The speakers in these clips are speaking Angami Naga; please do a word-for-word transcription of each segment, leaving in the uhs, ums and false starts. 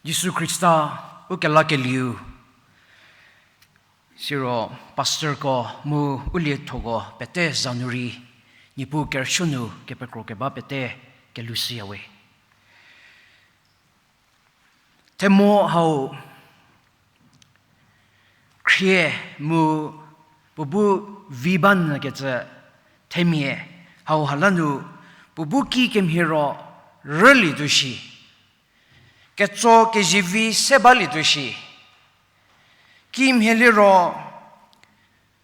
Jisu Khrista, u kelakelieu, siro pastorko mu u liethoko pete za nu rei, Niepuu kerüsuo nu kepekro keba pete kelushüyawe. Themo hau khrie mu puo bu vi ba nyü kecü themia hauha la nu puo bu kikemhie ro rülietuo shi. Ketso kezivi se balietuo shi. Kimhie liro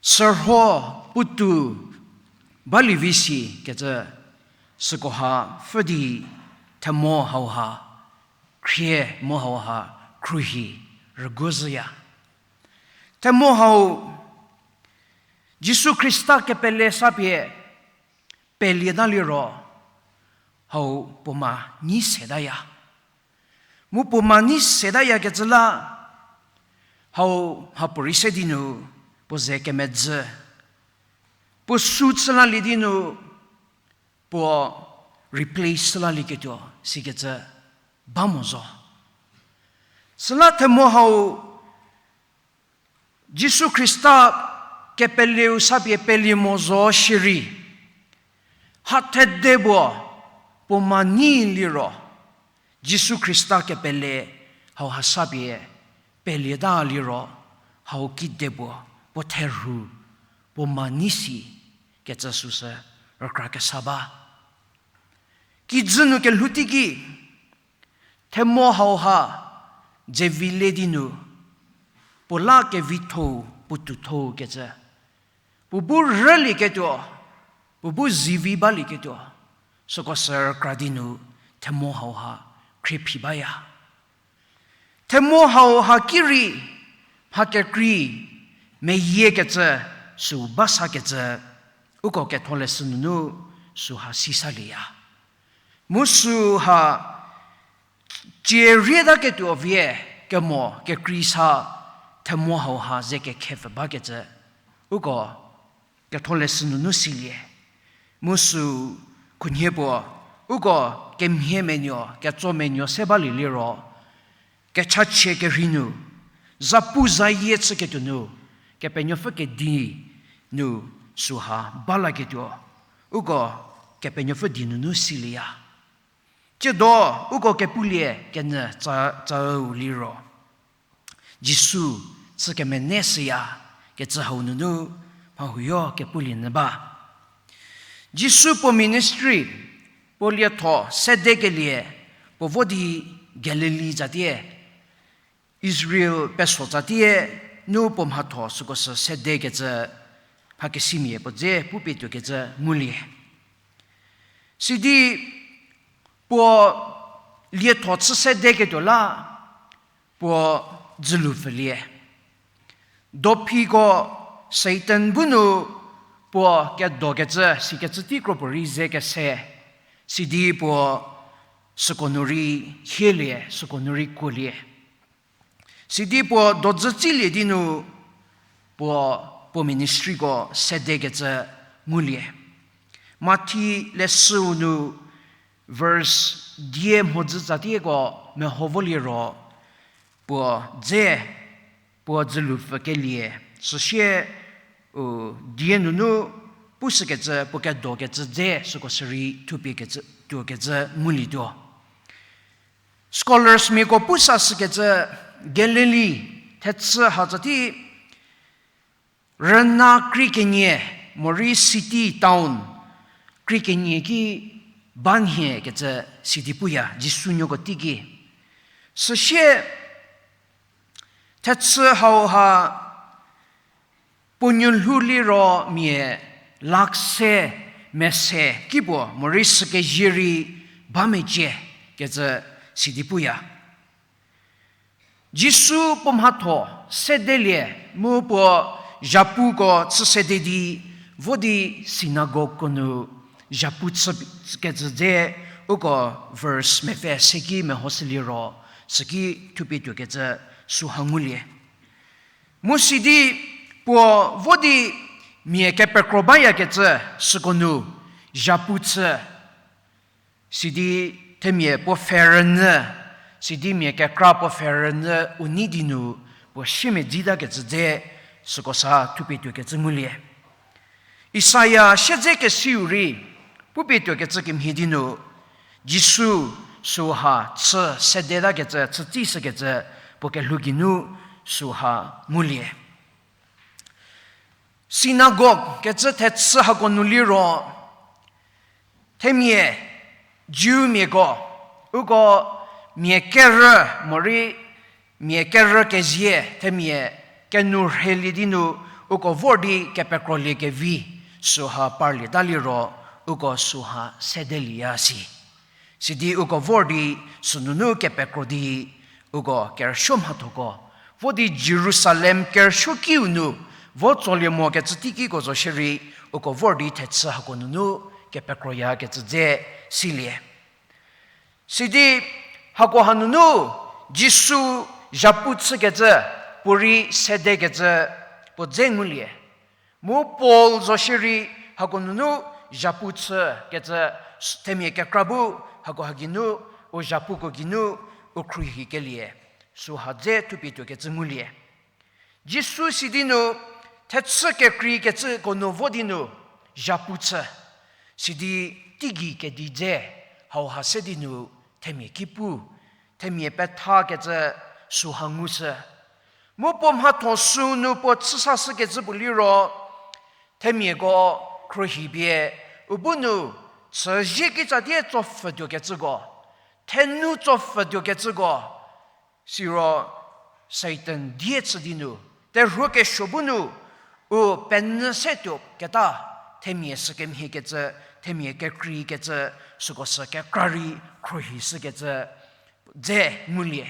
sürho puotou balie vi shi kecü sükoha pfü di themo hauha khrie mu hauha khruohi rüguo zhüya. Themo hau Jisu Khrista kepele sapie pelieta liro hau puo ma nyi setaya. Mu puo ma nyi setaya kecü la hau mhapuorei se di nu puo ze kemedzü, puo sü chü lalie di nu puo replace chü lalieketuo sikecü ba mo zo. Süla themo hau Jisu Khrista kepeleu sapie pelie mo zo shierei, ha thede puo puo ma nyi liro, Jisu Khrista kepele hauha sapie pelieta liro, hau kide puo puo therhu puo ma nyi si kecü süsü rükra kesa ba. Kijü nu kelhou teiki, themo hauha dze vi le di nu puo la kevitho-u puotoutho-u kecü, puo bu rülieketuo, puo bu zivi balieketuo, süko sü rükra di nu themo hauha khriephi baya. Themo hauha ki rei mha kekrei meyiekecü süu ba sakecü, uko ketholeshü nunu süha si salieya. Mu süha cie rietaketuo vie kemo kekrei sa themo hauha ze kekhepfü bakecü, uko ketholeshü nunu silie. Mu sü khunhie puo uko kemhie menuo ketso menuo se balie liro, kechachie kerhei nu, zapuzayie chüketuo nu, Kepenuopfü kedi nu süha balaketuo, uko Kepenuopfü di nunu silieya. Tsiedo uko kepulie kenyü tsa, tsau liro, Jisu chü kemene shüya kecü hau nunu mha huoyo kepulie nyü ba. Jisu puo ministry, puo lietho sedekelie, puo vo di Galili tsatie, Israel peso tsatie nu puo mhatho süko sü sedekecü mhakesimia puo dze pupie tuokecü ngulie. Sidi puo lietho chü sedeketuo la puo dzülu pfülie. Dophiko Satan bu nu puo kedokecü sikecü tei kro puorei ze kese, sidi puo süko nu rei hielie, süko nu rei kuolie. Sidi puo dodzü tsilie di nu puo, puo ministryko sedekecü ngulie. Mathi leshüu nu verse die mhodzü tsatieko meho volie ro, puo dze, puo dzülu pfükelie, süsie, u, die nunu pushükecü, puo kedokecü dze süko sürei thupie kecü, tuokecü ngulietuo. Scholarsmiako pusa shükecü Galili thechü hatsa tei rüna krie kenie, morei city, town krie kenie ki banhie kecü sidi puya, Jisu nuoko teiki. Süsie thechü hauha puo nuolhou liro mia lakh se mese ki puo morei sükezie rei ba mecie kecü sidi puya. Jisu puo mhatho sedelie mu puo zhapuko chü sede di vo di sinagogeko nu zhapu chükecü dze uko verse mepfü se ki mehoshülie ro, süki thupie tuokecü süha ngulie. Mu sidi puo vo di mia kepekro bayakecü süko nu zhapu chü, sidi themia puo pfhe rünyü, sidi mia kekra puo pfhe rünyü u nei di nu puo siemedzita kecü dze süko sa thupie tuokecü ngulie. Isaia siedzekesiu rei pupie tuokecü kemhie di nu, Jisu süha chü sedetakecü, chütei shükecü puo kelhou geinu süha ngulie. Synagogue kecü thechü hako nu liro, themia Jewmiako, uko mia kerü morei mia kerü kezie themia kenourhelie di nu uko vor di kepekrolie kevi süha parlieta liro, uko süha sedelieya si. Sidi uko vor di sünunu kepekro di uko kerüsuo mhathoko, vo di Jerusalem kerüsuokiu nu vo tsolie mokecü teikiko zo shierei, uko vor di thechü hako nunu kepekroyakecü dze silie. Sidi hako hanunu Jisu zhapu chükecü, puorei sedekecü puo dze ngulie. Mu Paul zo shierei hako nunu zhapu chükecü, themia kekra bu hako ha geinu, u zhapuko geinu u khruohikelie süha dze thupie tuokecü ngulie. Jisu sidi nu thechü kekreikecüko nu vo di nu zhapu chü, sidi teigei kedi dze hauha se di nu themia ki pu, themia pethakecü süha ngushü. Mu puo mhatho süu nu puo chüsashükecü puo liro, themiako khruohipie u bu nu chüzie kitsatie tsopfhütuokecüko, thenu tsopfhütuokecüko, siro Satan die chü di nu, terhuo kesuo bu nu u penyü se tuoketa, themia sükemhiekecü, themia kekreikecü, süko sü kekra rei khruohishükecü dze ngulie.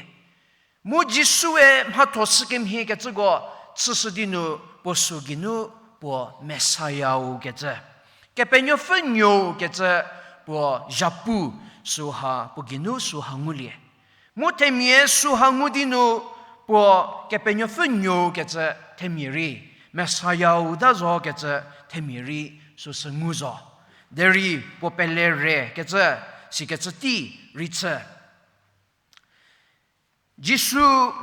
Mu Jisue mhatho sükemhiekecüko chüshü di nu puo süu geinu puo Messiah-u kecü, Kepenuopfü Nuou kecü puo zhapu süha puo geinu süha ngulie. Mu themia süha ngu di nu puo Kepenuopfü Nuou kecü themia rei, Messiah-u ta zo kecü themia rei süsü ngu zo. Derei puo pele re kecü, sikecü tei rei chü. Jisu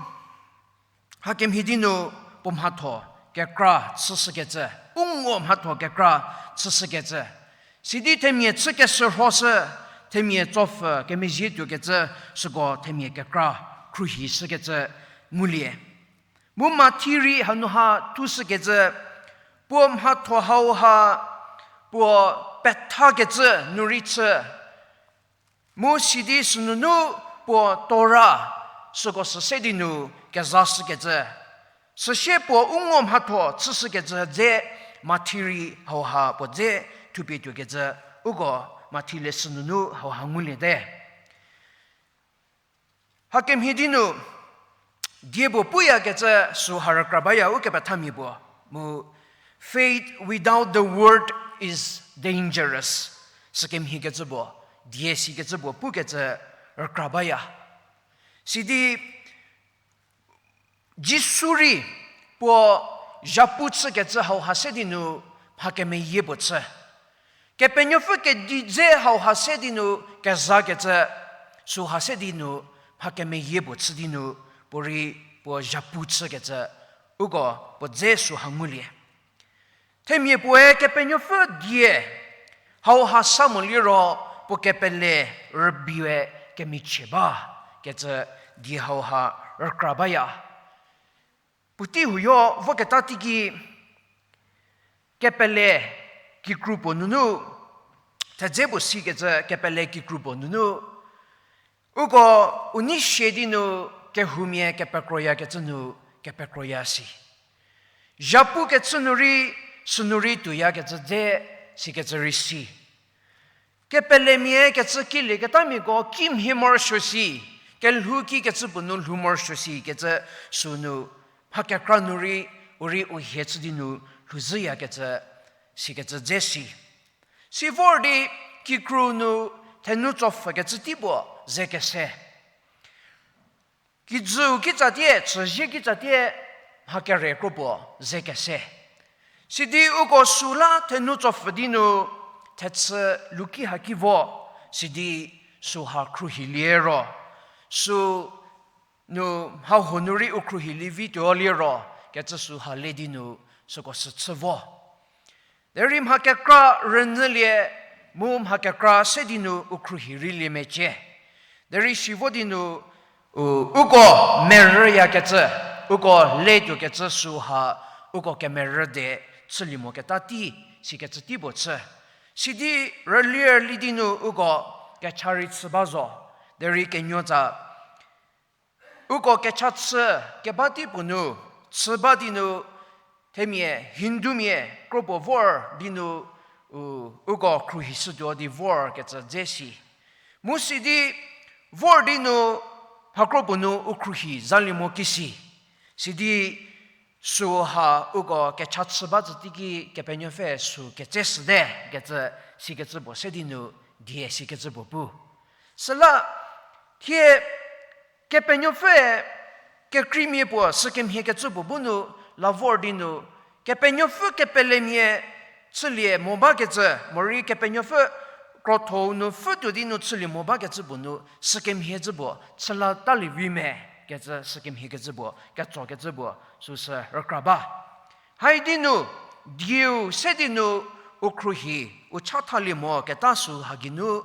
hakemhie di nu puo mhatho kekra chüshükecü, u ngo mhatho kekra chüshükecü. Sidi themia chü keshürhoshü, themia tsopfhü kemezhie tuokecü, süko themia kekra khruohishükecü ngulie. Mu Mathi rei hanu ha thushükecü, puo mhatho hauha puo pethakecü nu rei chü. Mu sidi sünunu puo Torah süko sü se di nu kezashükecü, süsie puo u ngo mhatho chüshükecü dze Mathi rei hauha puo dze thupie tuokecü, uko Mathi leshü nunu hauha nguliete. Hakemhie di nu, die puo puyakecü süha rükra baya ukepethamia puo. Mu, faith without the word is dangerous. Sükemhiekecü puo, die sikecü puo pukecü rükra baya. Sidi, Jisu rei puo zhapu chükecü hauha se di nu mha kemeyie puo chü. Kepenuopfü kedi dze hauha se di nu kezakecü, süha se di nu mha kemeyie puo chü di nu puorei puo zhapu chükecü, uko puo dze süha ngulie. Themia puoe Kepenuopfü die hauha sa mo liro puo kepele rübei we kemichie ba kecü die hauha rükra baya. Puotei huoyo voketa teiki kepele kikru puo nunu, thedze puo sikecü kepele kikru puo nunu, uko u nei sie di nu kehoumia kepekroyakecü nu kepekroya si. Zhapukecü nu rei, sünu rei tuoyakecü dze sikecü rei si. Kepelemia kecü kilieketamiako kimhie morosuo si, kelhou kikecü puo nu lhou morosuo si kecü sünu, mha kekra nu rei, u rei u hie chü di nu lhouzhüyakecü, sikecü dze si. Si vor di kikru nu thenu tsopfhükecü tei puo ze kese. Kijüu kitsatie, chüzie kitsatie, mha kere kro puo ze kese. Sidi uko süla thenu tsopfhü di nu, thechü luki haki vo, sidi süha khruohilie ro. Sünu mha huo nu rei u khruohi lievi tuo liro, kecü süha le di nu süko sü chü vo. Derei mha kekra rünyülie, mu mha kekra se di nu u khruohi rei lie mecie. Derei si vo di nu, u, uko merüyakecü, uko le tuokecü süha, uko kemerü de chülie moketa tei, sikecü tei puo chü. Sidi rüli rüli di nu uko kecha rei chü ba zo, derei kenuotsa uko kecha chü keba tei puo nu, chü ba di nu, themia Hindumia kro puo vor di nu, u, uko khruohi shütuo di vorkecü dze si. Mu sidi vor di nu, mha kro puo nu u khruohi zalie mo kisi. Sidi süha uko kecha chü ba zhü teiki Kepenuopfü sü ketse shüte, kecü, sikecü puo se di nu, die sikecü puo pu. Süla, thie Kepenuopfüe kekreimia puo sükemhiekecü puo bu nu, la vor di nu, Kepenuopfü kepelemia chülie mo bakecü, morei Kepenuopfü krotho-u nu pfhütuo di nu chülie mo bakecü puo nu, sükemhie cü puo chü la talie vi me, kecü sükemhiekecü puo, ketsokecü puo, süsü rükra ba. Hai di nu, dieu se di nu, u khruohi, u chathalie mo keta süha geinu,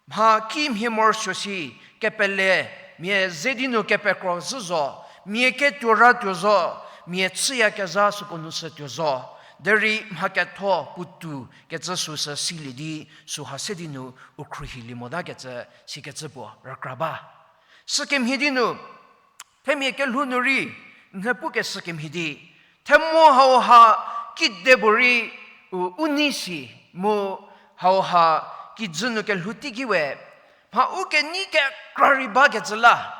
mha kimhie morosuo si, kepele, mia ze di nu kepekro zhü zo, mia ketuo ra tuo zo, mia chüyakezha süko nu sü tuo zo, derei mha ketho puotou kecü süsü silie di, süha se di nu u khruohilie mota kecü, sikecü puo rükra ba. Sükemhie di nu, themia kelhou nu rei, nhie pukeshü kemhie di, themo hauha kide puorei u, u nei si, mu hauha kijü nu kelhou teiki we, mha u kenei kekra rei bakecü la,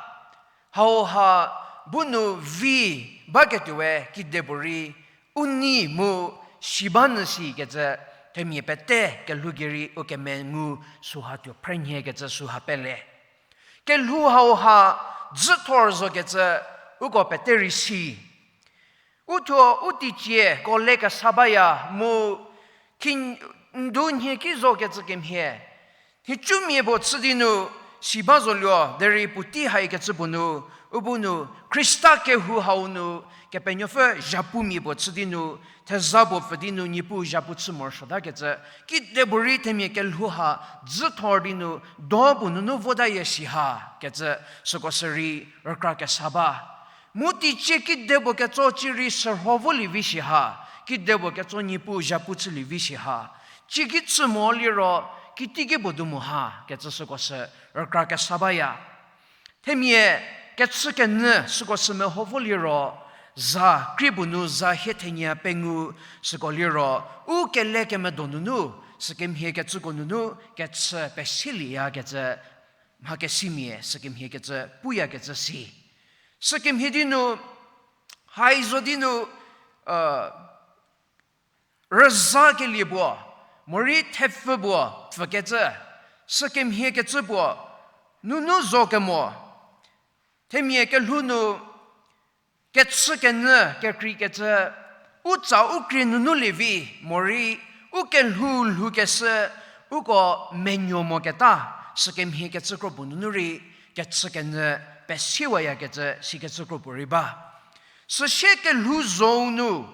hauha bu nu vi baketuowe kide puorei u nei mu si ba nyü sikecü, themia pete kelhou gei rei u kemengu süha tuo phrenhiekecü süha pele. Kelhou hauha dzüthor zokecü uko pete rei si. Uthuo u teicieko le kesa baya mu, khin-, ndu nhie ki zokecü kemhie, nhicumia puo chü di nu si ba zoluo, derei puotei haikecü puo nu, u bu nu Khrista kehou hau nu, Kepenuopfü zhapumia puo chü di nu, theza puo pfü di nu Niepuu zhapu chü morosuotakecü, kide puorei themia kelhou ha dzüthor di nu, do puo nunu votaya si ha, kecü süko sü rei rükra kesa ba. Mu teicie kide puo ketso cierei sürho volie vi si ha, kide puo ketso Niepuu zhapu chülie vi si ha, ciki chü mo liro, kiteiki puo du mo ha, kecü süko sü rükra kesa baya. Themia kechükenyü süko sü meho vo liro, za krie puo nu za hie thenie pengou süko liro, u kele kemedo nunu, sükemhie kecüko nunu, kechü pesilieyakecü, mha kesimia sükemhie kecü puyakecü si. Sükemhie di nu, hai zo di nu, rüzakelie puo, morei thepfü puo pfükecü, sükemhie kecü puo, nunu zo kemo, themia kelhou nu, kechükenyü kekreikecü, u tsa u krie nunu lievi, morei, u kelhou lhoukeshü, uko menuo moketa, sükemhie kecü kro puo nunu rei, kechükenyü, pesiwayakecü, sikecü kro puo rei ba. Süsie kelhou zhou nu,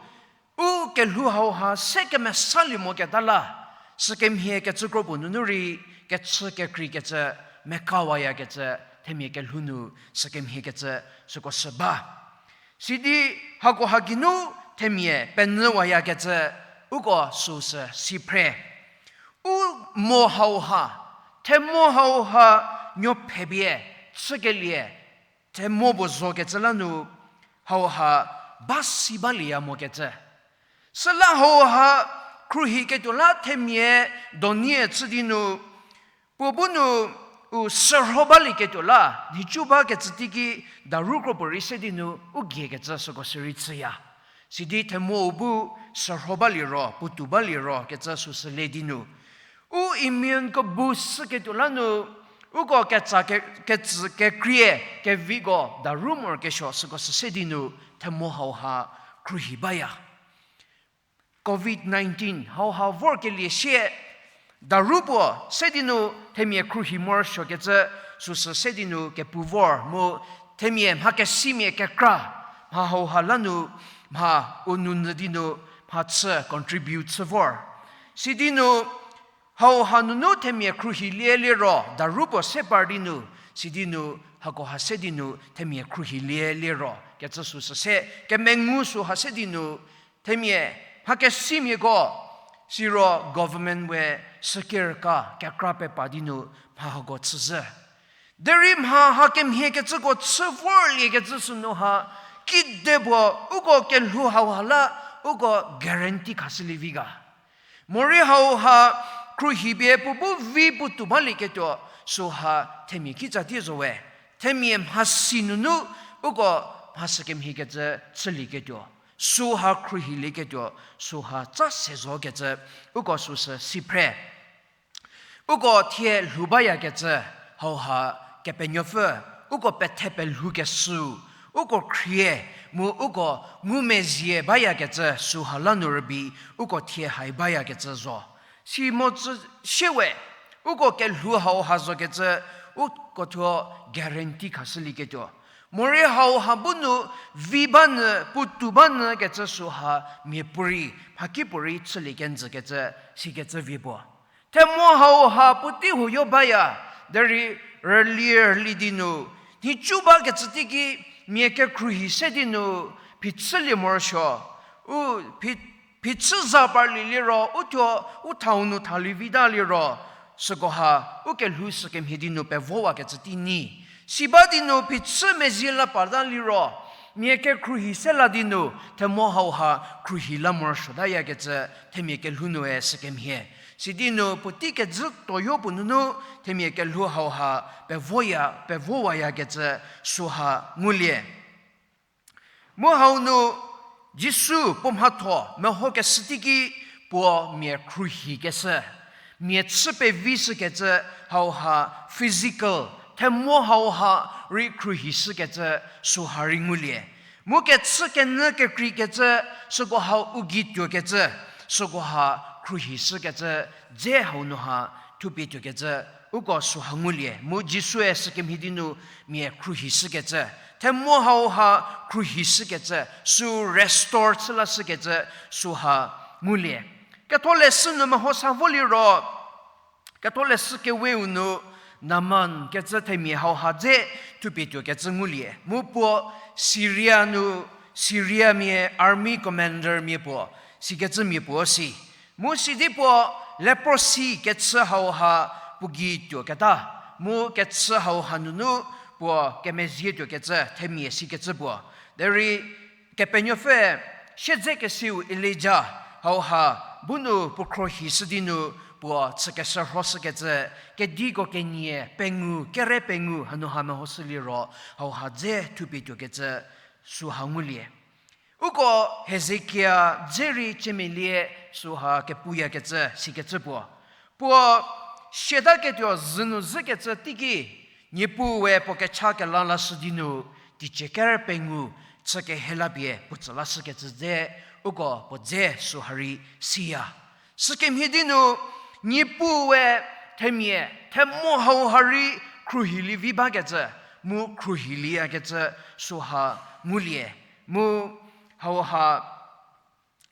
u kelhou hauha se kemesalie moketa la, sükemhie kecü kro puo nunu rei, kechü kekreikecü, mekawayakecü, themia kelhou nu, sükemhie kecü, süko sü ba. Sidi hakoha geinu themia penyüwayakecü, uko süsü si phre. U mo hauha, themo hauha, nuo phepie, chükelie, themo puo zokecü la nu, hauha, ba si balieya mokecü. Süla hauha, khruohiketuo la themia, donie chü di nu, puo bu nu, u sürho balieketuo la, nhicu bakecü teiki, daru kro puorei se di nu, u giekecü süko sü rei chüya. Sidi themou bu, sürho balie ro, puotou balie ro, kecü süsü le di nu. U immune kebu shüketuo la nu, uko ketsa ke-, ketsü kekrie, keviko, daru morokesuo süko sü se di nu, themo hauha, khruohi baya. Covid nineteen hauha vorkelie sie, daru puo se di nu themia khruohi morosuokecü, süsü se di nu kepu vor mu themia mha kesimia kekra, mha hauha la nu, mha u nounyü di nu, mha chü contribute chü vor. Sidi nu, hauha nunu themia khruohilie liro, daru puo se par di nu, sidi nu, hakoha se di nu, themia khruohilie liro, kecü süsü se, kemengu süha se di nu, themia, mha kesimiako, siro government we secure ka, kekra pepa di nu, mha hako chüzhü. Derei mha ha kemhie kecüko chü vorlie kecü sünu ha, kide puo, uko kelhou hauha la, uko guarantee khashülie vi ga. Morei hauha khruohi pie puo bu vi puotou balieketuo, süha themia kitsa tie zo we. Themia mhasi nunu, uko mhasi kemhie kecü chülieketuo. Süha khruohilieketuo, süha tsa se zo kecü, uko süsü si phre. Uko thie lhou bayakecü, hauha Kepenuopfü, uko pethe pelhou kesü, uko khrie, mu uko ngumezhie bayakecü, süha la nu rübei, uko thie hai bayakecü zo. Si mo tsü sie we, uko kelhou hauha zokecü, uko thuo guarantee khashülieketuo. Morei hauha bu nu vi ba nyü, puotou ba nyü kecü süha miapuorei, mhakipuorei chülie kenjü kecü, sikecü vi puo. Themo hauha puotei huoyo baya, derei rüli rüli di nu, nhicu bakecü teiki mia kekhruohi se di nu, phichülie morosuo, u phi, phichü za parlie liro, u thuo, u thau nu thalie vita liro, sükoha, u kelhou sükemhie di nu pevowakecü tei nyi. Si ba di nu phichü mezhie la pata liro, mia kekhruohi se la di nu, themo hauha khruohi la morosuotayakecü, themia kelhou nue sükemhie. Sidi nu puotei kejü toyo puo nunu, themia kelhou hauha pevoya, pevowayakecü süha ngulie. Mu hau nu Jisu puo mhatho mehokeshü teiki puo mia khruohikeshü, mia chü pevishükecü hauha physical, themo hauha rei khruohishükecü süha rei ngulie. Mu kechü kenyü kekreikecü, süko hau u gei tuokecü, sükoha khruohishükecü, dze hau nu ha thupie tuokecü, uko süha ngulie. Mu Jisue sükemhie di nu mia khruohishükecü, themo hauha khruohishükecü, sü restore chü lashükecü, süha ngulie. Ketholeshü nu meho sa vo liro, Ketholeshü keweu nu Naaman kecü themia hauha dze thupie tuokecü ngulie. Mu puo Syria nu, Syriamia army commandermia puo, sikecümia puo si. Mu sidi puo leprosy kechü hauha puo gei tuoketa. Mu kechü hauha nunu puo kemezhie tuokecü themia sikecü puo. Derei Kepenuopfü siedzekesiu Elija hauha bu nu puo khruohishü di nu puo chükeshürhoshükecü, kediko kenie pengou, kere pengou hanu ha mehoshü liro hauha dze thupie tuokecü süha ngulie. Uko Hezekia dze rei ciemelie süha kepuyakecü sikecü puo. Puo siataketuo zhü nu zhükecü teiki, Niepuu we puo kecha kela lashü di nu, teicie kere pengou chü kehela pie puo tsü lashükecü dze, uko puo dze süha rei siya. Sükemhie di nu, Niepuu we themia, themo hauha rei khruohilie vi bakecü, mu khruohilieyakecü süha ngulie, mu hauha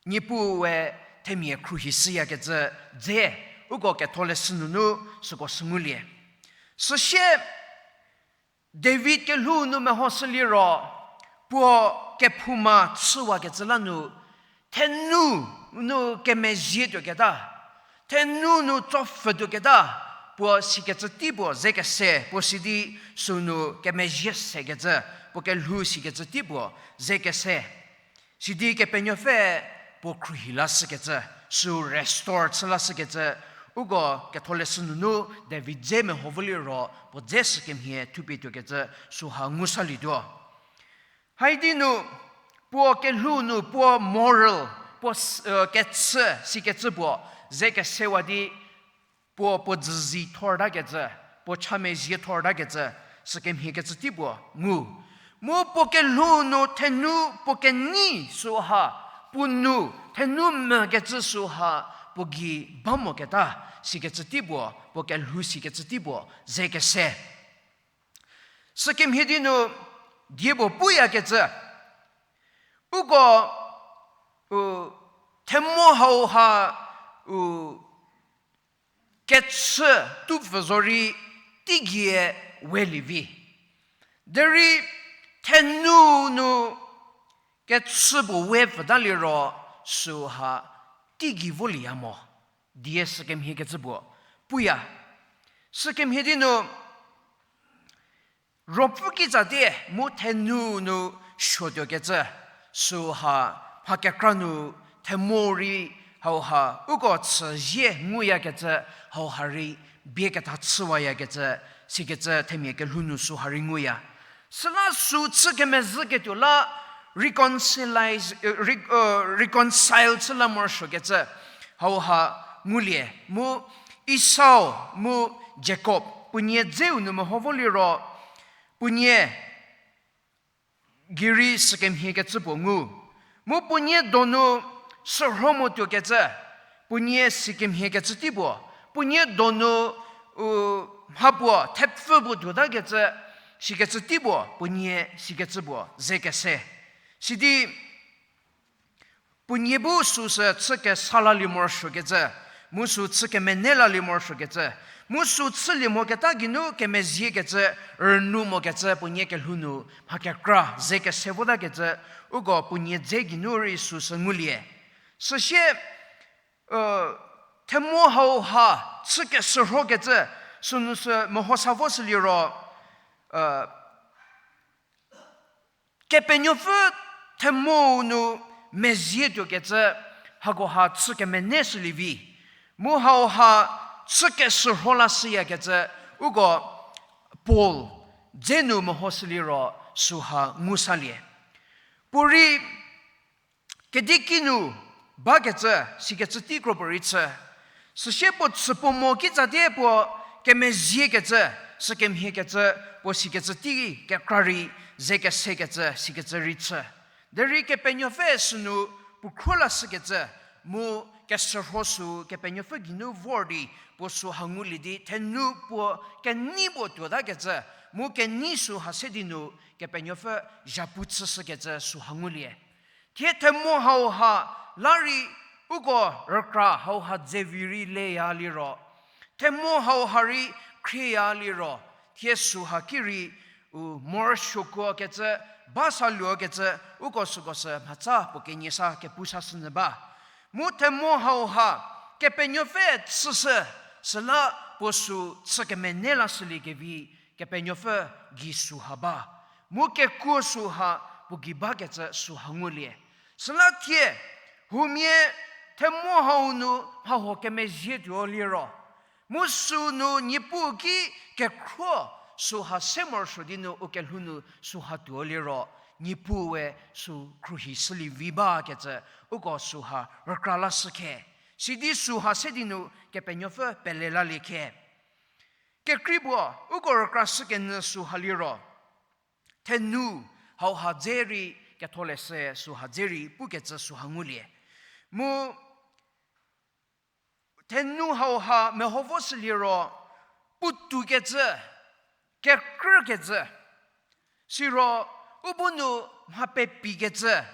Niepuu we themia khruohishüyakecü dze, uko Ketholeshü nunu süko sü ngulie. Süsie, David kelhou nu mehoshü liro, puo kephouma chüwakecü la nu, thenu nu kemezhie tuoketa, thenu nu tsopfhü tuoketa, puo sikecü tei puo ze kese, puo sidi sünu kemezhie sekecü, puo kelhou sikecü tei puo ze kese. Sidi Kepenuopfü puo khruohi lashükecü, sü restore chü lashükecü, uko Ketholeshü nunu David dze meho vo liro, puo dze sükemhie thupie tuokecü süha ngu salietuo. Haidi nu, puo kelhou nu, puo moral, puo s-, kechü, sikecü puo ze kesewa di, puo, puo dzüzi thortakecü, puo chamezhie thortakecü, sükemhiekecü tei puo ngu. Mu puo kelhou nu thenu puo kenei süha, puo nu thenu mvükecü süha, puo gei ba moketa, sikecü tei puo, puo kelhou sikecü tei puo ze kese. Sükemhie di nu die puo puyakecü, uko, u, themo hauha, u, kechü tupfü zorei teigie welie vi. Derei thenu nu kechü puo we pfüta liro süha teigei volieya mo. Die sükemhiekecü puo puya. Sükemhie di nu ruopfü kitsatie mu thenu nu suotuokecü, süha mha kekra nu themo rei hauha uko chüzie nguyakecü, hauha rei bieketha chüwayakecü, sikecü themia kelhou nu süha rei nguya. Süla sü chü kemezhüketuo la reconcilize, reconcile chü la morosuokecü hauha ngulie. Mu Esau mu Jakob puonie dzeu nu meho vo liro, puonie gei rei sükemhiekecü puo ngu. Mu puonie donu sürho motuokecü, puonie sikemhiekecü tei puo, puonie donu, u, mha puo thepfü puo tuotakecü, sikecü tei puo, puonie sikecü puo ze kese. Sidi puonie bu süsü chü kesa lalie morosuokecü, mu sü chü kemene lalie morosuokecü, mu sü chülie moketa geinu kemeziekecü, rünu mokecü puonie kelhou nu mha kekra ze kese votakecü, uko puonie dze geinu rei süsü ngulie. Süsie, themo hauha chü kesürhokecü, sünu sü mehosa vo süliro, Kepenuopfü themou nu mezie tuokecü, hakoha chü kemene shülie vi. Mu hauha chü kesürho lashüyakecü, uko Paul dze nu mehoshüliro süha ngu salie. Puorei kediki nu bakecü, sikecü tei kro puorei chü. Süsie puo chü puo mo kitsatie puo kemeziekecü, sükemhiekecü, puo sikecü tei kekra rei ze kesekecü, sikecü rei chü. Derei Kepenuopfü sünu puo khro lashükecü, mu kesürho sü Kepenuopfü geinu vor di puo süha ngulie di thenu puo kenei puo tuotakecü, mu kenei süha se di nu Kepenuopfü zhapu chüshükecü süha ngulie. Thie themo hauha la rei uko rükra hauha dzevi rei leya liro, themo hauha rei khrieya liro, thie süha ki rei u morosuokuokecü, ba saluokecü, uko süko sü mhatsa puo kenie sa kepu sashünyü ba. Mu themo hauha Kepenuopfü chüshü, süla puo sü chü kemene lashüliekevi Kepenuopfü gei süha ba. Mu kekuo süha puo gei bakecü süha ngulie. Süla thie, huomia themo hau nu mhahuo kemezie tuo liro, mu sünu Niepuu ki kekhro süha se morosuo di nu u kelhou nu süha tuo liro, Niepuue sü khruohi shülie vi bakecü uko süha rükra lashü khe. Sidi süha se di nu Kepenuopfü pele lalie khe. Kekrei puo, uko rükra shükenyü süha liro, thenu hauha dze rei ketholeshü süha dze rei pukecü süha ngulie. Mu thenu hauha meho vo shüliro, puotoukecü, kekrükecü, siro u bu nu mha pepikecü,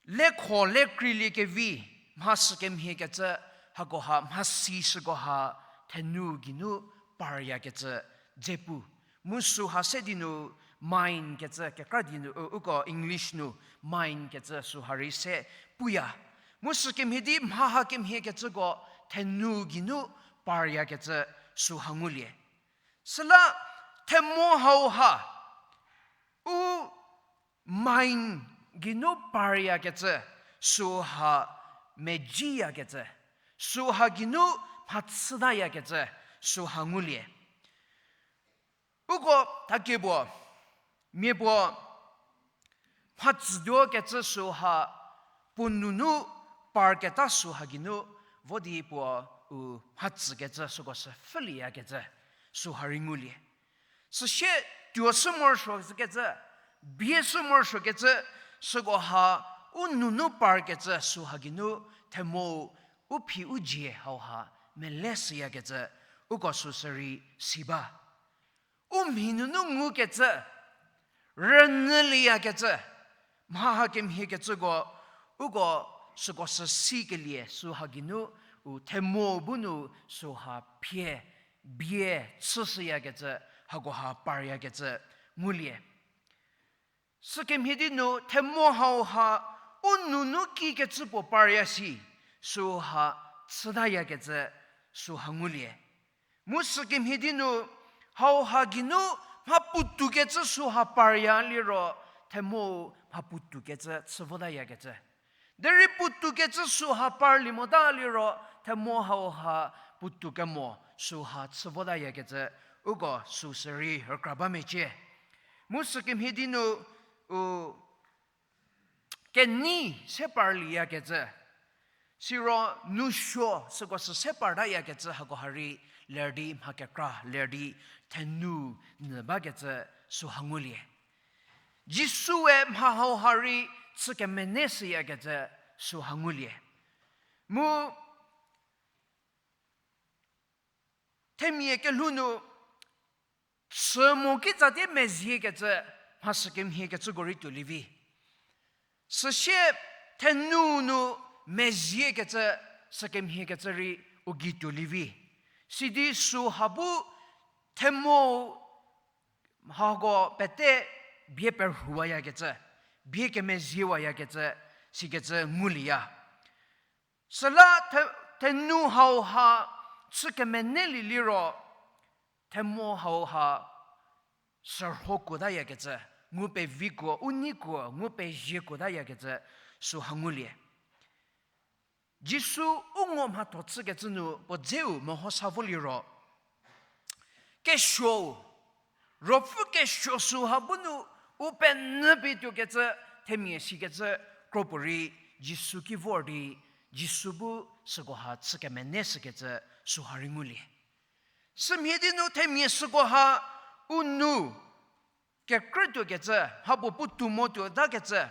lekho lekreiliekevi, mha sükemhiekecü, hakoha mhasi sükoha thenu geinu paryakecü dze pu. Mu süha se di nu mine kecü kekra di nu, u- uko English nu mine kecü süha rei se puya. Mu sükemhie di mha hakemhiekecüko thenu geinu paryakecü süha ngulie. Süla themo hauha u mine geinu paryakecü, süha mejiyakecü, süha geinu mhachütayakecü, süha ngulie. Uko thakie puo, mia puo mhachütuokecü süha puo nunu parketa süha geinu vo di puo u mhachükecü süko sü pfhülieyakecü süha rei ngulie. Süsie tuo shü morosuokecü, bie shü morosuokecü, sükoha u nunu parkecü süha geinu themo u phi u dzie hauha mele shüyakecü, uko süsü rei si ba. u mhi nunu ngukecü, rünyülieyakecü, mha hakemhiekecüko, uko süko sü sikelie süha geinu, u themo bu nu süha phie, bie chüshüyakecü, hakoha paryakecü ngulie. Sükemhie di nu themo hauha u nunu kikecü puo parya si, süha chütayakecü süha ngulie. Mu sükemhie di nu hauha geinu mha puotoukecü süha parya liro, themo mha puotoukecü chü votayakecü. Derei puotoukecü süha parlie mota liro, themo hauha puotou kemo süha chü votayakecü, uko süsü rei rükra ba mecie. Mu sükemhie di nu, u, kenei se parlieyakecü, siro nousuo süko sü se partayakecü hakoha rei ler di mha kekra, ler di thenu nyü bakecü süha ngulie. Jisue mha hauha rei chü kemene shüyakecü süha ngulie. Mu themia kelhou nu chü mo kitsatie meziekecü mha sükemhiekecüko rei tuolie vi. Süsie thenu nu meziekecü sükemhiekecü rei u gei tuolie vi. Sidi süha bu themo hako pete bie perhuwayakecü, bie kemeziewayakecü, sikecü ngulieya. Süla the-, thenu hauha chü kemenelie liro, themo hauha sürho kuotayakecü, ngu pevikuo, u neikuo, ngu pezie kuotayakecü süha ngulie. Jisu u ngo mhatho chükecü nu puo dzeu mehosa voliro, kesuou, Ruopfü kesuo süha bu nu u penyü pie tuokecü, themia sikecü kropuorei Jisu ki vor di, Jisu bu sükoha chü kemene shükecü süha rei ngulie. Sümhie di nu themia sükoha u nu kekrütuokecü, mhapuo puotou mo tuotakecü,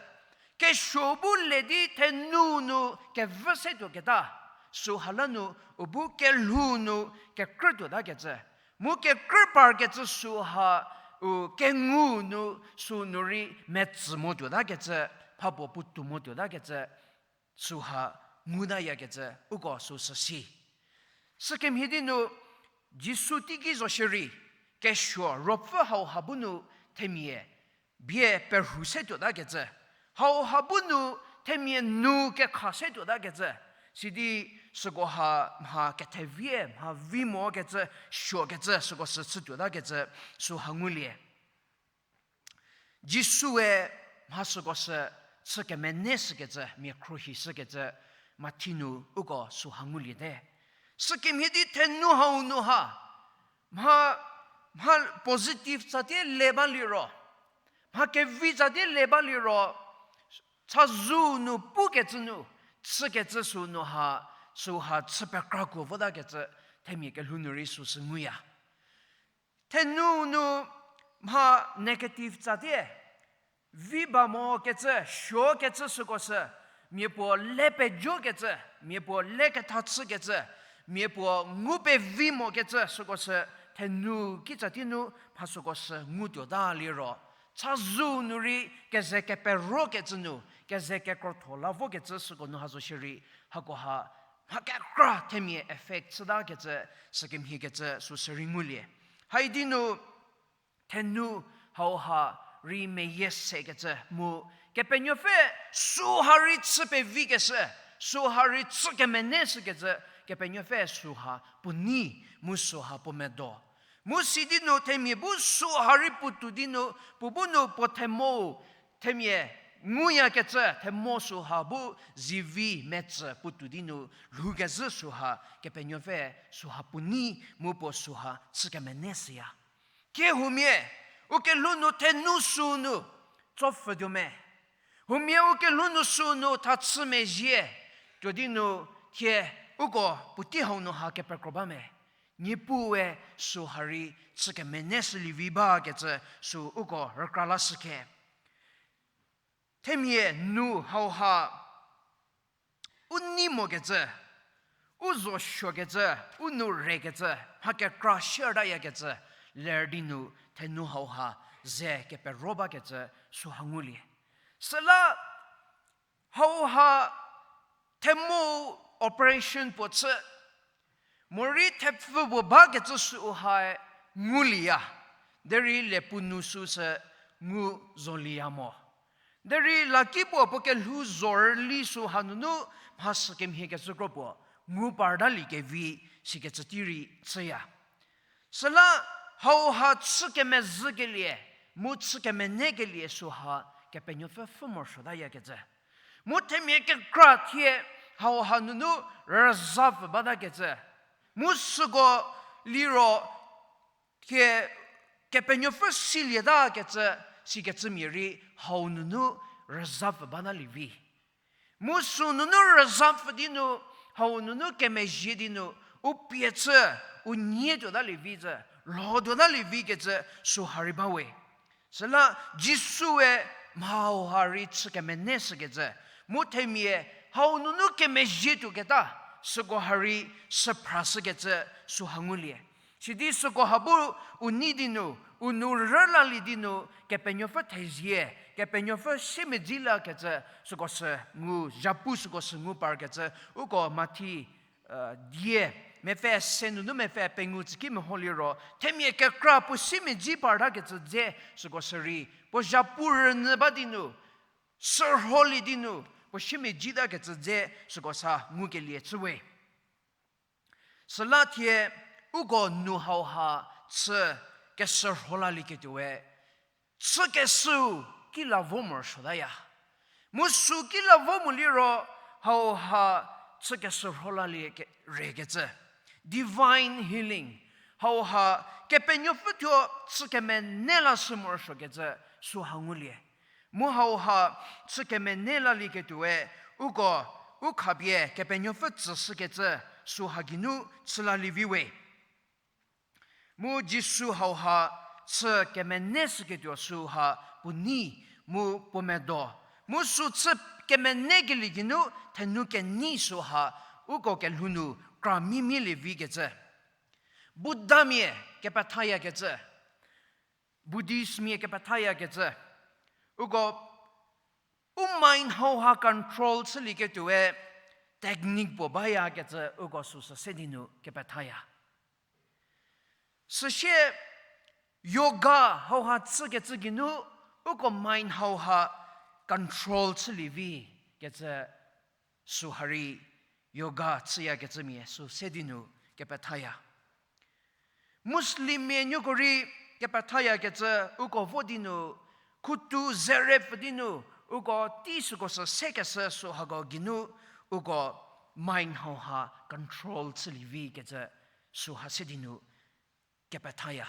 kesuo bu le di thenu nu kevü se tuoketa, süha la nu u bu kelhou nu kekrütuotakecü, mu kekrü parkecü süha u kengu nu sünu rei metsü mo tuotakecü, mhapuo puotou mo tuotakecü, süha ngutayakecü uko süsü si. Sükemhie di nu Jisu teiki zo shierei, kesuo Ruopfü hauha bu nu themia bie perhu se tuotakecü, hauha bu nu themia nu kekha se tuotakecü, sidi sükoha mha kethevie, mha vi mokecü, suokecü, süko sü chü tuotakecü süha ngulie. Jisue mha süko sü chü kemene shükecü, mia khruohi shükecü, Mathi nu uko süha nguliete. Sükemhie di thenu hau nu ha, mha, mha positive tsatie le baliro, mha kevi tsatie le baliro, chazou nu pukecü nu, chükecü sünu ha, süha chü pekrakuo votakecü, themia kelhou nu rei süsü nguya. Thenu nu mha negative tsatie, vi ba mokecü, suokecü süko sü, mia puo le pejokecü, mia puo le ketha chükecü, mia puo ngu pevi mokecü süko sü, thenu kitsatie nu mha süko sü ngu tuota liro, chazou nu rei keze keperokecü nu, keze kekrotho la vokecü süko nu ha zo shierei, hakoha mha kekra themia effect chütakecü, sükemhiekecü süsü rei ngulie. Haidi nu thenu hauha rei meyie sekecü mu, Kepenuopfü süha rei chü pevikeshü, süha rei chü kemene shükecü, Kepenuopfü süha puo nei mu süha puo medo. Mu sidi nu themia bu süha rei puotou di nu, puo bu nu puo themo, themia nguyakecü, themo süha bu zivi metsü puotou di nu, lhoukezhü süha, Kepenuopfü süha puo nei mu puo süha chü kemene shüya. Thie huomia, u kelhou nu thenu sünu, tsopfhütuo me. Huomia u kelhou nu sünu thachü mezhie, tuo di nu thie uko puotei hau nu ha kepekro ba me. Niepuue süha rei chü kemene shülievi bakecü sü uko rükra lashükhe. Themia nu hauha u nei mokecü, u zo suokecü, u nu rekecü, mha kekra shiertayakecü, ler di nu thenu hauha ze kepero bakecü süha ngulie. Süla hauha themu operation puo chü, morei thepfü puo bakecü sühae ngulieya, derei lepu nu süsü ngu zolieya mo. Derei lakipuo puo kelhou zhorüli süha nunu mhasi kemhie kecü kro puo ngu partalie kevi sikecü tei rei chüya. Süla hauha chü kemezhükelie, mu chü kemenekelie süha Kepenuopfü pfhü morosuotayakecü. Mu themia kekra thie hauha nunu rüzapfü batakecü. Mu süko liro thie Kepenuopfü silietakecü, sikecümia rei hau nunu rüzapfü batalie vi. Mu sü nunu rüzapfü di nu, hau nunu kemezhie di nu, u pie chü, u nie tuotalie vi zü, lho tuotalie vikecü süha rei bawe. Süla Jisue mha hauha rei chü kemene shükecü, mu themia hau nunu kemezhie tuoketa, süko ha rei süphra shükecü süha ngulie. Sidi süko ha bu u nei di nu, u nou rülalie di nu, Kepenuopfü thezie, Kepenuopfü siemedzi lakecü süko sü ngu, zhapu süko sü ngu parkecü, uko Mathi, die, mepfü se nunu mepfü pengou tsüki meho liro, themia kekra puo siemedzi partakecü dze süko sü rei, puo zhapu rünyü ba di nu, sürholie di nu, puo siemedzi takecü dze süko sa ngukelie chüwe. Süla thie uko nou hauha chü kesürholieketuoe, chükeshüu ki la vo morosuotaya. Mu sü ki la vo mo liro hauha chü kesürholie ke-, rekecü. Divine healing. Hauha Kepenuopfü thuo chü kemene lashü morosuokecü süha ngulie. Mu hauha chü kemene lalieketuoe, uko, u khapie Kepenuopfü tsüshükecü süha geinu chülalie viwe. Mu Jisu hauha chü kemene shüketuo süha puo nei mu puo medo. Mu sü chü kemenekelie geinu thenu kenei süha uko kelhou nu kra mimielie vikecü. Buddhamia kepethayakecü, Buddhistmia kepethayakecü, uko u mind hauha control chülieketuoe technique puo bayakecü uko süsü se di nu kepethaya. Süsie yoga hauha chükecü geinu uko mind hauha control chülie vikecü süha rei yoga chüyakecümia sü se di nu kepethaya. Muslimmia nuoko rei kepethayakecü uko vo di nu, khutu zerepfü di nu, uko tei süko sü sekeshü sühako geinu, uko mind hauha control chülie vikecü süha se di nu kepethaya.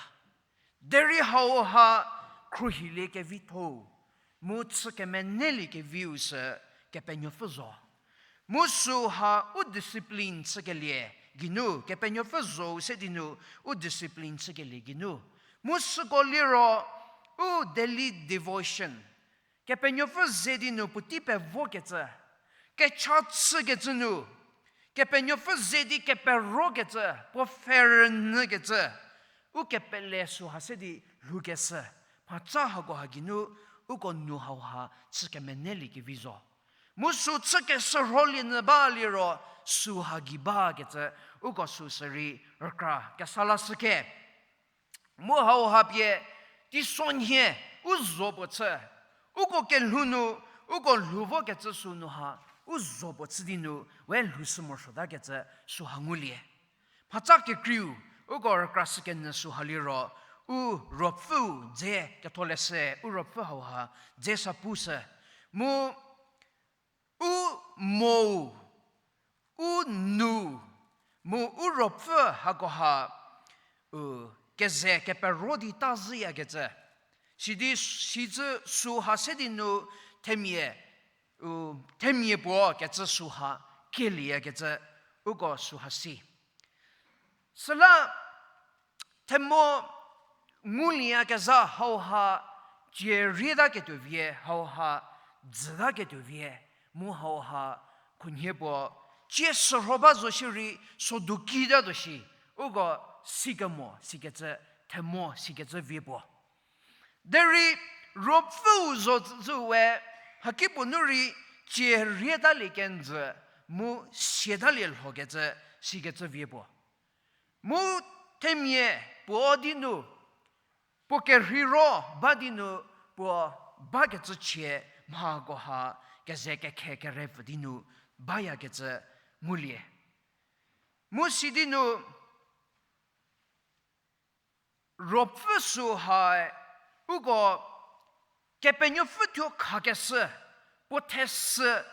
Derei hauha khruohilie kevitho-u, mu chü kemenelie keviu sü Kepenuopfü zo. Mu süha u discipline chükelie geinu, Kepenuopfü zhou se di nu u discipline chükelie geinu. Mu süko liro u daily devotion, Kepenuopfü ze di nu puotei pevokecü, kecha chükecü nu, Kepenuopfü ze di keperokecü, puo pfhe rünyükecü, u kepele süha se di lhoukeshü, mhatsa hako ha geinu, uko nou hauha chü kemenelie kevi zo. Mu sü chü keshürholie nyü ba liro, süha gei bakecü, uko süsü rei rükra kesa lashüke. Mu hauha pie, teisonhie, u zho puo chü, uko kelhou nu, uko lhou vokecü sü nu ha, u zho puo chü di nu, we lhoushü morosuotakecü süha ngulie. Mhatsa kekreiu, uko rükra shükenyü süha liro, u ruopfüu dze ketholeshü, u ruopfü hauha dze sa pushü. Mu u mou, u nou, mu u ruopfü hakoha, u keze kepero di ta zhüyakecü. Sidi sicü süha se di nu themia, u themia puo kecü süha kieliyakecü, uko süha si. Süla themo ngulieyakezha hauha cie rietaketuo vie, hauha dzütaketuo vie, mu hauha khunhie puo cie sürho ba zo shierei sodu kitatuo shi, uko sikemo sikecü themo sikecü vie puo. Derei Ruopfüu zozü we, mhakipuo nu rei cie rietalie kenjü, mu siatalie lhokecü, sikecü vie puo. Mu themia puo di nu, puo kerheiro ba di nu, puo bakecü chie mhakoha keze kekhe kerepfü di nu bayakecü ngulie. Mu si di nu, Ruopfü süha uko Kepenuopfü thuo khakeshü, puo theshü,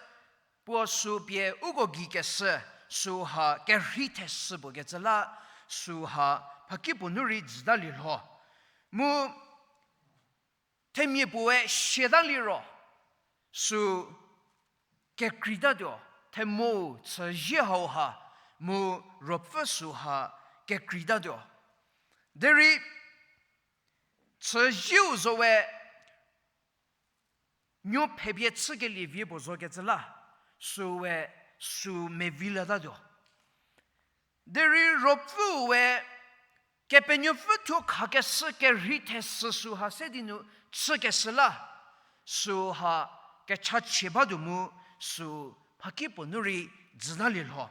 puo sü pie uko geikeshü, süha kerhei theshü puo kecü la, süha mhakipuo nu rei jütalie lho. Mu themia puoe siatalie ro, sü kekreitatuo, themou chüzie hauha, mu Ruopfü süha kekreitatuo. Derei chüzieu zo we, nuo phepie chükelie vie puo zokecü la, süwe sü mevilatatuo. Derei Ruopfüu we Kepenuopfü thuo khakeshü kerhei theshü süha se di nu chükeshü la, süha kechachie batuo mu sü mhakipuo nu rei jütalie lho.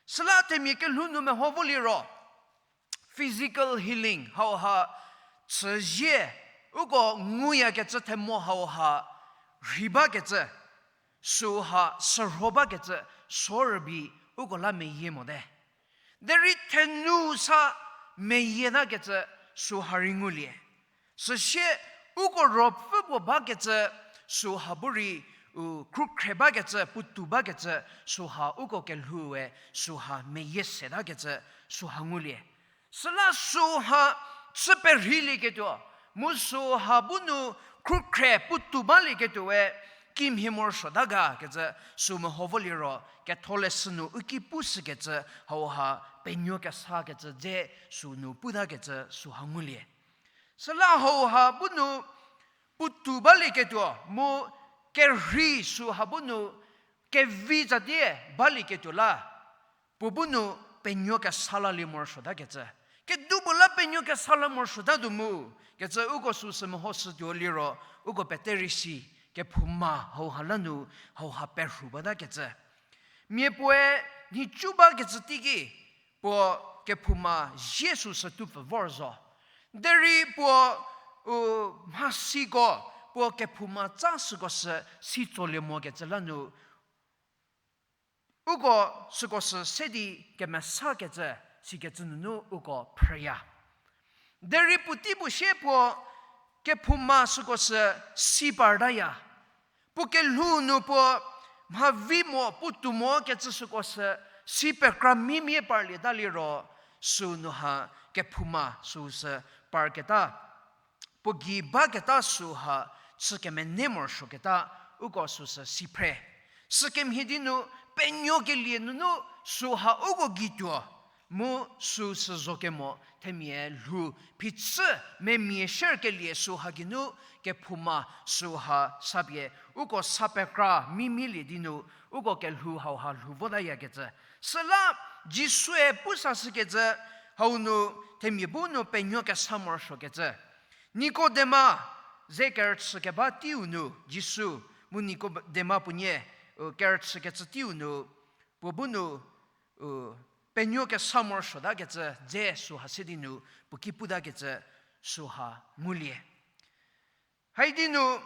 Süla themia kelhou nu meho voliro, physical healing hauha chüzie, uko nguyakecü themo hauha rhei bakecü, süha sürho bakecü, sorübi uko la meyie mote. Derei thenu sa meyieta kecü süha rei ngulie. Süsie uko Ruopfü puo bakecü süha bu rei, u, khrükhre bakecü, puotou bakecü, süha uko kelhoue süha meyie setakecü süha ngulie. Süla süha chü perheilieketuo, mu süha bu nu khrükhre puotou balieketuoe kimhie morosuota ga kecü sü meho voliro, ketholeshü nu u ki pushükecü hauha penuo kesakecü dze sü nu putakecü süha ngulie. Süla hauha bu nu puotou balieketuo mu kerhei süha bu nu kevi tsatie balieketuo la, puo bu nu penuo kesa lalie morosuotakecü. Kedu puo la penuo kesa la morosuotatuo mu kecü uko süsü mehoshütuo liro, uko pete rei si, kephouma hauha la nu hauha perhu batakecü. Mia puoe nhicu bakecü teiki, puo kephouma zie süsü tupfü vor zo. Derei puo, u, mhasiko, puo kephouma tsa süko sü si tsolie mokecü la nu, uko süko sü se di kemesakecü, sikecü nunu uko phrüya. Derei puotei puo sie puo kephouma süko sü si partaya. Puo kelhou nu puo mhavi mo, puotou mokecü süko sü si pekra mimie parlieta liro, sünu ha kephouma süsü parketa, puo gei baketa süha chü kemene morosuoketa, uko süsü si phre. Sükemhie di nu penuokelie nunu süha uko gei tuo, mu süsü zo kemo themia lhou phichü memia sherkelie süha geinu kephouma süha sapie uko sa pekra mimielie di nu uko kelhou hauha lhou votayakecü. Süla Jisue pu sashükecü hau nu themia bu nu penuo kesa morosuokecü. Nikodema ze kerüchü keba teiu nu Jisu, mu Nikodema puonie, u, kerüchükecü teiu nu, puo bu nu, u, penuo kesa morosuotakecü dze süha se di nu puo ki putakecü süha ngulie. Haidi nu,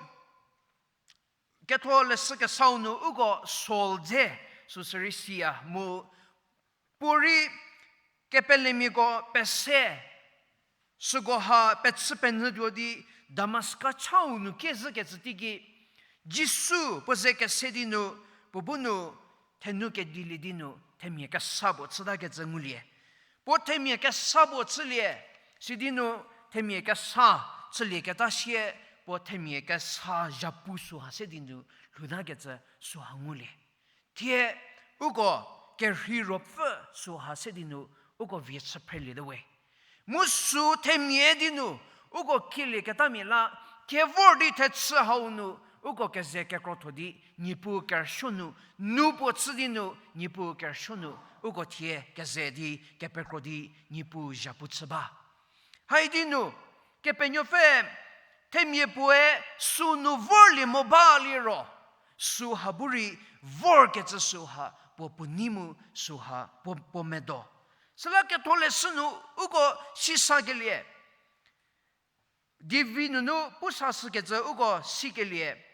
ketholeshü kesau nu uko Saul dze süsü rei siya mu, puo rei kepelemiako pese, süko ha pechü penyü tuo di Damaska chau nu kezhükecü teiki, Jisu puo ze kese di nu, puo bu nu thenu kedilie di nu themia kesa puo chütakecü ngulie. Puo themia kesa puo chülie, sidi nu themia kesa chülieketa sie, puo themia kesa zhapu süha se di nu lhoutakecü süha ngulie. Thie uko kerhei ruopfü süha se di nu uko vie chü phrelietuo we. Mu sü themia di nu uko kielieketamia la, thie vor di thechü hau nu uko keze kekrotho di Niepuu kerüsuo nu, nu puo chü di nu Niepuu kerüsuo nu uko thie keze di kepekro di Niepuu zhapu chü ba. Haidi nu, Kepenuopfü, themia puoe sünu vorlie mo ba liro, süha bu rei vorkecü süha puo puo nei mu süha puo, puo medo. Süla ketholeshü nu uko sisakelie, divi nunu pusashükecü uko sikelie,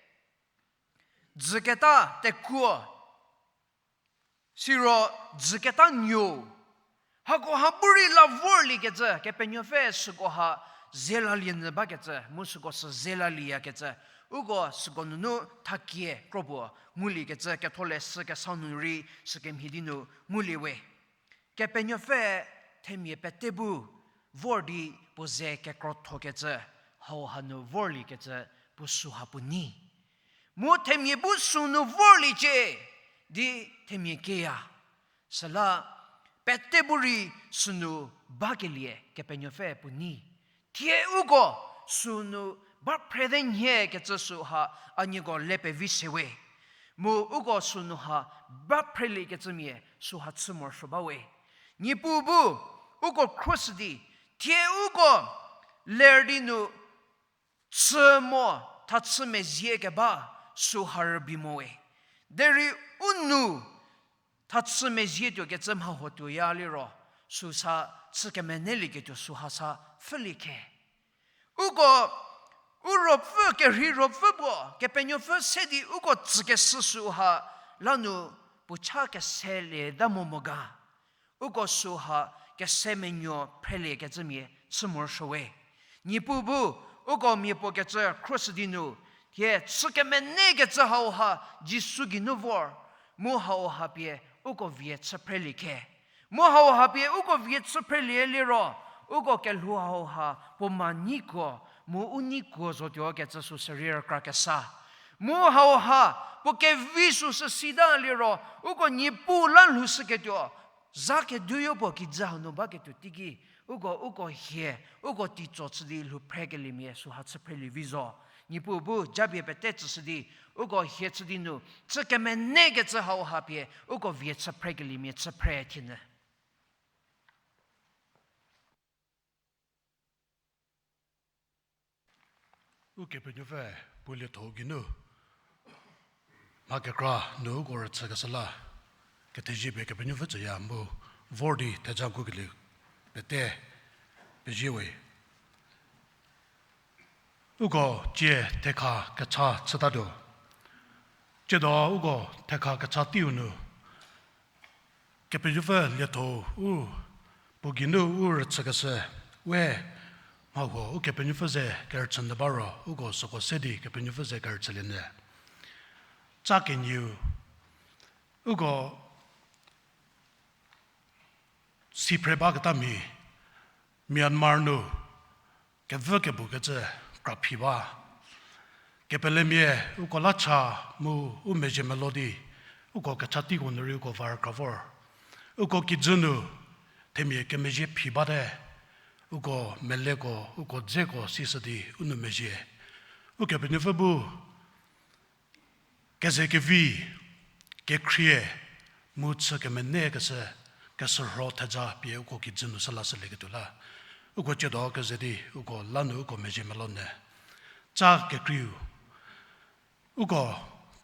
dzüketa tekuo, siro dzüketa nuo. Hakoha bu rei la vorliekecü Kepenuopfü sükoha zelalie nyü bakecü, mu süko sü zelalieyakecü, uko süko nunu thakie kropuo nguliekecü ketholeshü kesa nu rei sükemhie di nu ngulie we. Kepenuopfü themia pete bu vor di puo ze kekrothokecü, hauha nu vorliekecü puo süha puo nei. Mu themia bu sünu vorliecie di themia kieya. Süla pete bu rei sünu bakelie Kepenuopfü puo nei. Thie uko sünu ba phrete nhie kecü süha a nieko le pevi se we. Mu uko sünu ha ba phreliekecümia süha chü morosuo ba we. Niepuu bu uko khruoshü di, thie uko ler di nu chü mo, thachü mezie keba süha rübei mo we. Derei u nu thachü mezie tuokecü mha huo tuoya liro, süsa chü kemenelieketuo süha sa pfhülie khe. Uko, u ruopfü, kerhei ruopfü puo Kepenuopfü se di uko tsükeshü süha lanu puo cha keselie ta mo mo ga. Uko süha kese menuo phreliekecümia chü morosuo we. Niepuu bu uko mia puo kecü khruoshü di nu, thie chü kemenekecü hauha Jisu geinu vor, mu hauha pie uko vie chü phrelie khe. Mu hauha pie uko vie chü phrelie liro, uko kelhou hauha puo ma neikuo, mu u neikuo zotuo kecü süsü rei rükra kesa. Mu hauha puo kevi süsü sita liro, uko Niepuu la lhoushüketuo, za keduoyo puo kijü hanu baketuo teiki, uko, uko hie, uko teitso chü di lhou phrekeliemia süha chü phrelie vi zo. Niepuu bu japie pete tsüshü di, uko hie chü di nu, chü kemenekecü hauha pie, uko vie chü phrekeliemia chü phre thienyü. Ukepenuopfü puo lietho geinu, mha kekra nu uko rüchükeshü la, kethezie pie Kepenuopfü tsüya mu vor di theja ngukelie pete pezie we. Uko tsie thekha kecha chütatuo. Tsiedo uko thekha kecha teiu nu, Kepenuopfü lietho u, puo geinu u rüchükeshü, we mha huo Ukepenuopfü ze kerüchü nyü ba ro, uko süko se di Kepenuopfü ze kerüchülie nyü. Ca kenieu, uko si phre baketa mhie, Myanmar nu kevü kebukecü kraphi ba. Kepelemia uko la cha mu u mezhie melo di, uko kecha teiko nu rei uko va rükra vor. Uko kijü nu themia kemezhie phi bate, uko meleko, uko dzeko sishü di u nou mezhie. Ukepenuopfü bu kezekevi, kekhrie, mu chü kemenekeshü, keshürho theja pie uko kijü nu sü lashülieketuo la, uko tsiedo keze di uko la nu uko mezhie melo nyü. Ca kekreiu, uko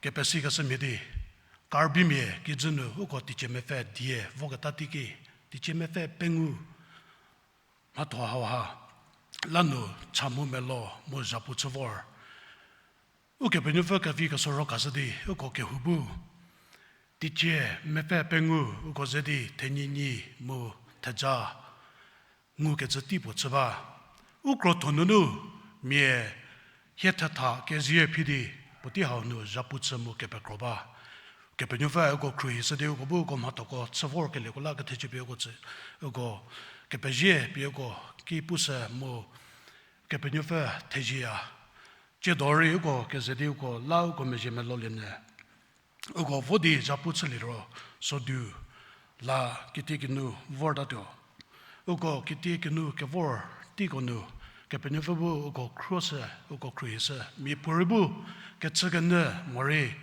kepesikeshü mhie di, Karbimia kijü nu uko teicie mepfü die voketa teiki, teicie mepfü pengou mhatho hauha la nu cha mu melo mu zhapu chü vor. Ukepenuopfü kevi keshürho khashü di uko kehou bu teicie mepfü pengou uko ze di thenyinyi mu theja ngukecü tei puo chü ba. U krotho nunu mia hie thetha kezie phi di puotei hau nu zhapu chü mu kepekro ba. Kepenuopfü uko khruohishü di uko bu uko mhathoko chü vorkelieko la kethechü pie uko tsü, uko kepezie pie uko ki pushü mu Kepenuopfü thezieya. Tsiedo rei uko keze di uko la uko mezhie melolie nyü. Uko vo di zhapu chülie ro, sodu la kitiekinu vortatuo. Uko kitiekinu kevor teiko nu, Kepenuopfü bu uko khruoshü, uko khruohishü, miapuorei bu kechükenyü morei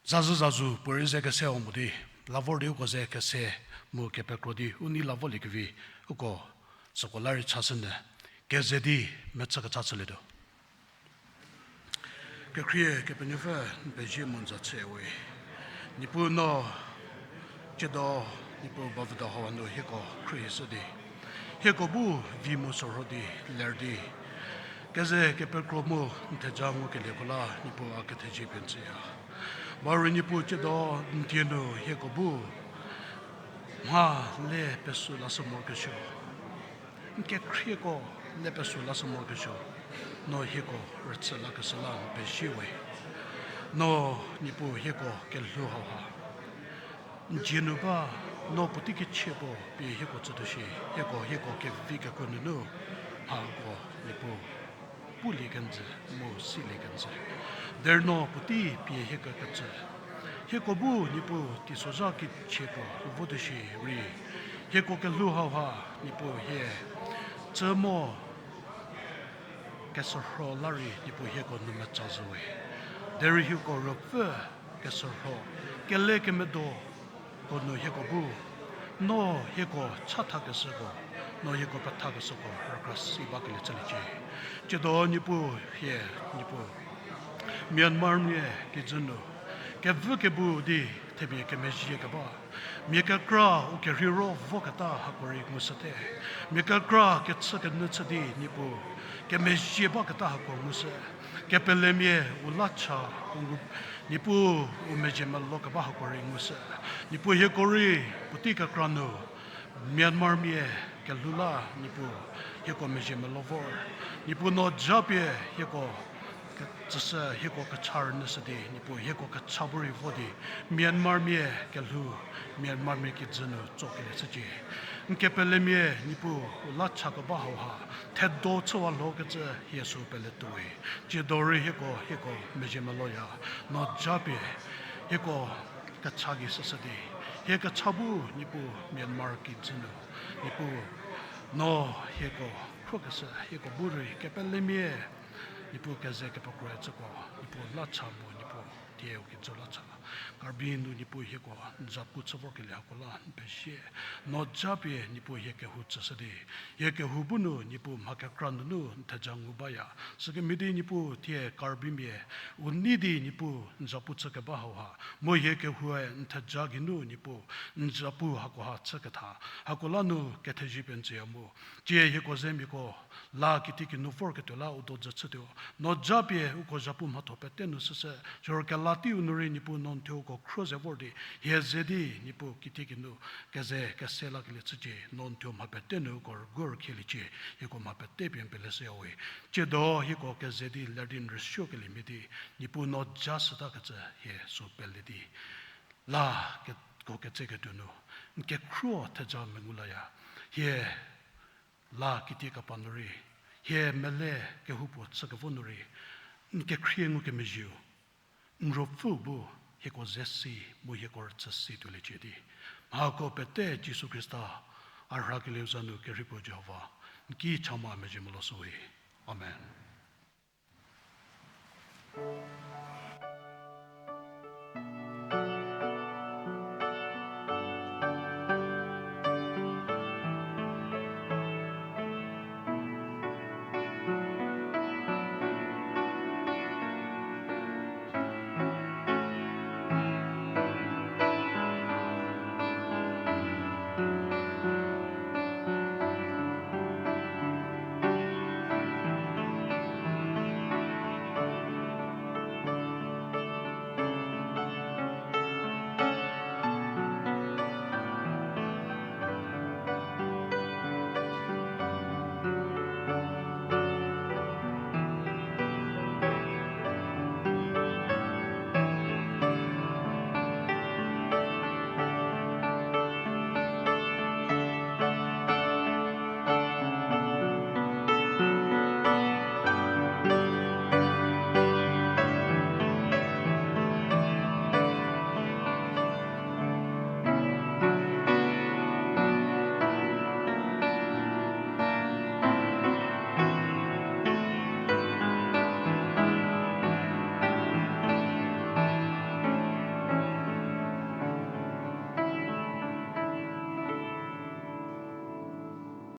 zazhü zazu puorei ze kese mo di, la vor di uko ze kese mu kepekro di u nei la voliekevi, uko Süko la rei chashünyü, keze di mechü kecha chülietuo. Kekhrie Kepenuopfü, n pezie mu n za chüwe. Niepuu no, tsiedo, Niepuu bavüdo hau nu hieko khrieshü di, hieko bu vi mu sorho di, ler di, keze kepekro mu n theja ngukelieko la Niepuu a kethezie pie n tsüya. Ba rei Niepuu tsiedo n die nu hieko bu mha le pesü lashü morokesuo, n kekhrieko le pesü lashü morokesuo, no hieko rüchü lakeshü la n pezie we. No Niepuu hieko kelhou hauha n dzie nu ba, no puotei kechie puo pie hieko tsütuo shi, hieko, hieko kevi kekuo nunu hako Niepuu pulie kenjü mu silie kenjü. Derei no puotei pie hieko ketsü, hieko bu Niepuu teisozha kechie puo votuo shi rei, hieko kelhou hauha Niepuu hie tsü mo kesürho la rei Niepuu hieko nou mecha zhüwe. Derei hieko ruopfü kesürho, kelekemedo ko nu hieko bu, no hieko chathakeshüko, no hieko pethakeshüko rükra si bakelie chüliecie. Tsiedo Niepuu hie, Niepuu, Myanmarmia kijü nu kevü kebu di themia kemezhie keba, mia kekra u kerheiro voketa hako rei ngushüte. Mia kekra kechü kenyü chü di Niepuu kemezhie baketa hako ngushü. Kepelemia u la cha, u ngu, Niepuu u mezhie melo keba hako rei ngushü. Niepuu hieko rei puotei kekra nu Myanmarmia kelhou la Niepuu hieko mezhie melo vor. Niepuu no japie hieko ke-, tsüshü hieko kecha rünyüshü di, Niepuu hieko kecha bu rei vo di, Myanmarmia kelhou, Myanmarmia kijü nu tsokelie chücie. N kepelemia Niepuu u la cha keba hauha thedo chüwa lhokecü hie sü peletuowe. Tsiedo rei hieko, hieko mezhie meloya, no japie hieko kecha gei shüshü di, hie kecha bu Niepuu Myanmar kijü nu, Niepuu no hieko khrokeshü hieko bu rei kepelemia, Niepuu keze kepekroe chüko, Niepuu la cha mu Niepuu die u kijü la cha. Karbi nu Niepuu hieko n zapu chü vorkelie hako la n pezie. No japie Niepuu hie kehou tsüshü di, hie kehou bu nu Niepuu mha kekra nunu n theja ngu baya. Sükemhie di Niepuu thie Karbimia u nei di Niepuu n zapu chü keba hauha, mu hie kehoue n theja geinu Niepuu n zapu hakoha chüketha, hako la nu kethezie pie n tsüya mu. Tsie hieko zemiako la kitiekinu vorketuo la u do dzü chütuo. No japie uko zapu mhatho pete nu shüshü, siro kela teiu nu rei Niepuu no n thuo uko khro ze vor di, hie ze di Niepuu kitiekinu keze kese lakelie chücie, no n thuo mha pete nu uko rügu rükheliecie, hieko mha pete pie n pele shüyawe. Tsiedo hieko keze di ler di n rüsuokeliemia di, Niepuu no ja shütakecü hie sü pele di, la ke-, ko ketseketuo nu n kekhruo theja mengu laya. Hie la kitie keba nu rei, hie mele kehoupuo chükevo nu rei, n kekhrie ngukemezhieu, n ruopfüu bu hieko ze si mu hieko rüchü si tuoliecie di, mhako pete Jisu Khrista a rhakelieu za nu kerhei puo Jihova, n ki cha ma mezhie molo shüwe. Amen.